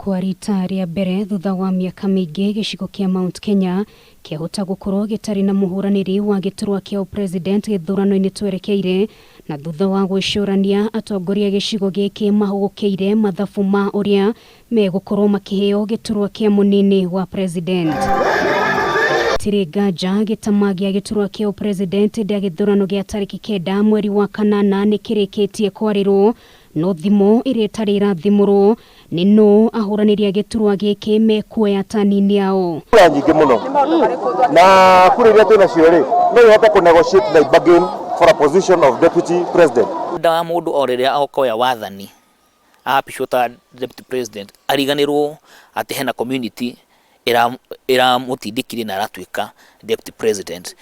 Kwa rita rĩa mbere thutha wa mĩaka mĩingĩ, gĩcigo kĩa Mount Kenya kĩahota gũkorwo gĩtarĩ na mũhũranĩri wa gĩturwa kĩa ũpresident gĩthurano-inĩ twerekeire, na thutha wa gwĩcũrania atongoria a gĩcigo gĩkĩ mahũgũkĩire mathabu ma ũrĩa megũkorwo makĩheo gĩturwa kĩa mũnini wa president. Hatirĩ nganja gĩtama gĩa gĩturwa kĩa ũpresident hĩndĩ ya gĩthurano gĩa tarĩki 9 mweri wa kanana nĩ kĩrĩkĩtie kwarĩrwo, no thimo ĩrĩa ĩtarĩ ĩrathimũrwo nĩ nũ ahũranĩri a gĩturwa gĩkĩ mekuoya tani-inĩ yao. Kura nyingĩ mũno na kura iria twĩ nacio rĩ, no ihote kũ negotiate na bargain for a position of deputy president. Nda mũndũ o rĩrĩa okoya wathani apishwo ta deputy president ariganĩrwo atĩ hena community ĩramũtindĩkirie na aratuĩka deputy president.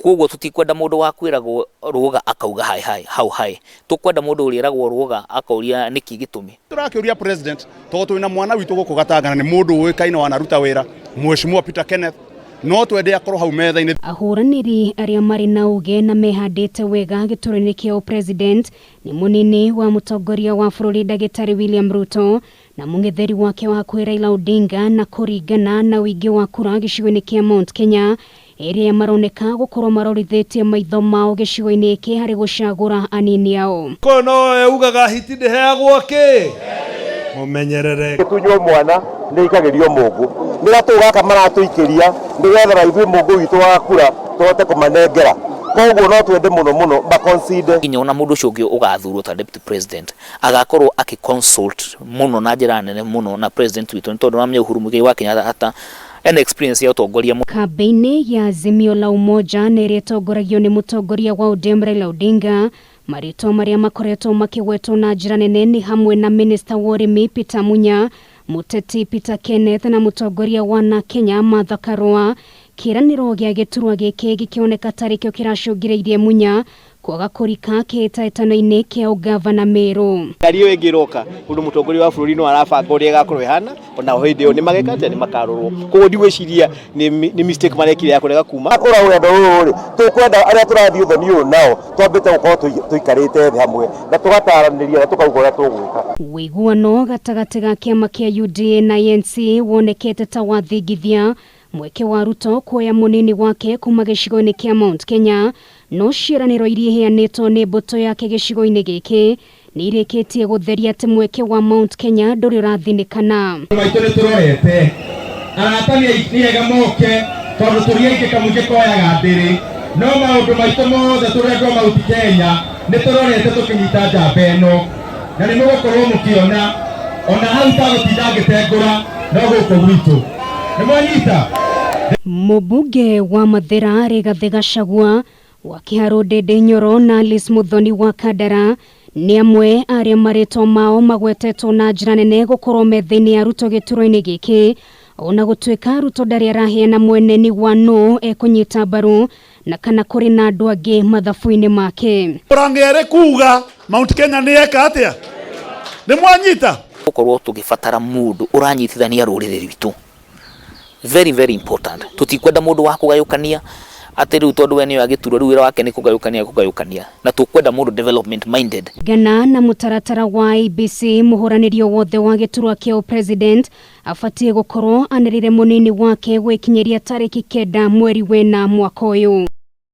Koguo tũtikwenda mũndũ wa kwĩragwo rũga akauga hai hai hau hai, tũkwenda mũndũ ũrĩragwo rũga akauria nĩkĩ gĩtũmi. Tũrakĩũria president tondũ twĩna mwana witũ gũkũ Gatangana nĩ mũndũ ũĩkaine wanaruta wĩra, Mheshimiwa Peter Kenneth, no twende akorwo hau metha-inĩ. Ahũranĩri arĩa marĩ na uge na mehandĩte wega gĩturwa-inĩ kĩa ũpresident nĩ mũnini wa mũtongoria wa bũrũri Ndagĩtarĩ William Ruto na mũng'etheri wake wa hakuhĩ Raila Odinga, na kũringana na ũingĩ wa kura gĩcigo-inĩ kĩa Mount Kenya, ĩrĩa maroneka gũkorwo marorithĩtie maitho mao gĩcigo-inĩ gĩkĩ harĩ gũcagũra anini ao. Koyo no ugaga hiti ndĩheagwo kĩ mũmenyerere. Gĩtunywo mwana nĩ ikagĩrio mũngũ, nĩ gatũ gaka maratũikĩria nĩgetha na ithuĩ mũngũ witũ wa kura tũhote kũmanengera. Koguo no twende mũno mũno maconsider nginya ona mũndũ ũcio ũngĩ ũgathurwo ta deputy president agakorwo akĩ consult mũno na njĩra nene mũno na president witũ, nĩ tondũ ramenya Uhuru Muigai wa Kenyatta ata ena experience ya ũtongoria. Kambĩ-inĩ ya Azimio la Umoja na ĩrĩa ĩtongoragio nĩ mũtongoria wa ODM Raila Odinga, marĩtwa marĩa makoretwo makĩgwetwo na njĩra nene nĩ hamwe na minista wa ũrĩmi Peter Munya, mũteti Peter Kenneth na mũtongoria wa na Kenya Martha Karua. Kĩĩranĩro gĩa gĩturwa gĩkĩ gĩkĩoneka tarĩ kĩo kĩracũngĩrĩirie Munya kwaga kũrika kĩhĩtahĩtano-inĩ kĩa ũgavana Meru. Ngari ĩyo ĩngĩ ĩroka ũndũ mũtongoria wa bũrũri no arabanga ũrĩa ĩgakorwo ĩhana, ona hĩndĩ ĩyo nĩ mageka atĩa, nĩ makarorwo. Koguo ndigwĩciria nĩ mistake marekire ya kũrega kuma. Kũra rũgendo rũrũ rĩ, tũkwenda arĩa tũrathiĩ ũthoni ũyũ nao twambĩte gũkorwo tũikarĩte thĩ hamwe na tũgataranĩria na tũkauga ũrĩa tũgwĩka. Ũiguano gatagatĩ ga kĩama kĩa UDA na ANC wonekete ta wathingithia mweke wa Ruto kuoya mũnini wake kuma gĩcigo-inĩ kĩa Mount Kenya, no ciĩranĩro iria iheanĩtwo nĩ mbũtũ yake gĩcigo-inĩ gĩkĩ nĩ irĩkĩtie gũtheria atĩ mweke wa Mount Kenya ndũrĩ ũrathinĩkana. Maitũ nĩ tũrorete arata nĩ ega moke tondũ tũrĩ aingĩ kamũingĩ koyaga ndĩrĩ, no maũndũ maitũ mothe tũrĩ andũ a Mount Kenya nĩ tũrorete tũkĩnyita njamba ĩno, na nĩ mũgũkorwo mũkĩona ona hau itagũtinda ngĩtengũra no gũkũ gwitũ nĩ mwanyita. Mũmbunge wa Mathĩra Rigathĩ Gachagua wa Kĩharũ Ndĩndĩ Nyoro na Alice Muthoni wa Kandara nĩ amwe arĩa marĩtwa mao magwetetwo na njĩra nene gũkorwo me thĩinĩ ya Ruto gĩturwa-inĩ gĩkĩ, ona gũtuĩka Ruto ndarĩ araheana mweneni wa nũ ekũnyita mbaru na kana kũrĩ na andũ angĩ mathabu-inĩ make. Ũrang'ere kuga Mount Kenya nĩ eka atĩa, nĩ mwanyita. Gũkorwo tũgĩbatara mũndũ ũranyitithania rũrĩrĩ rwitũ, very very important. Tũtikwenda mũndũ wa kũgayũkania atĩ rĩu tondũ we nĩwe agĩturwo rĩu wĩra wake nĩ kũgayũkania kũgayũkania, na tũkwenda mũndũ development minded. Gana na mũtaratara wa IEBC, mũhũranĩri o wothe wa gĩturwa kĩa ũpresident abatiĩ gũkorwo anĩrĩire mũnini wake gwĩkinyĩria tarĩki 9 mweri wena mwaka ũyũ.